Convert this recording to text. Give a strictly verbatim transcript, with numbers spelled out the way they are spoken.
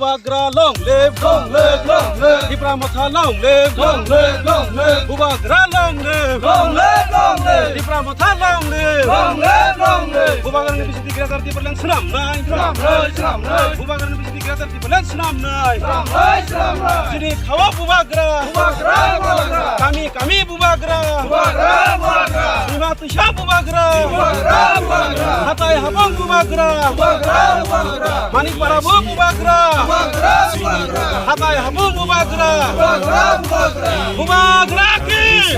Bubagra long live, long live, long live. Tipra Motha long live, long live, long live. Bubagra long live, long live, long live. Tipra Motha long live, long live, long live. Bubagra ni bising di greater Tipraland swnamnai, swnamnai, swnamnai. Bubagra ni bising di greater Tipraland swnamnai, swnamnai, swnamnai. Chini khawa Bubagra, Bubagra, Bubagra. Kami kami Bubagra, Bubagra, Bubagra. Bima Tuisa Bubagra, Bubagra, Bubagra. Hatai Habong Bubagra, Bubagra, Bubagra. Manik Para bo Bubagra, Bubagra, Bubagra. Hatai Habong Bubagra, Bubagra, Bubagra. Bubagra ki,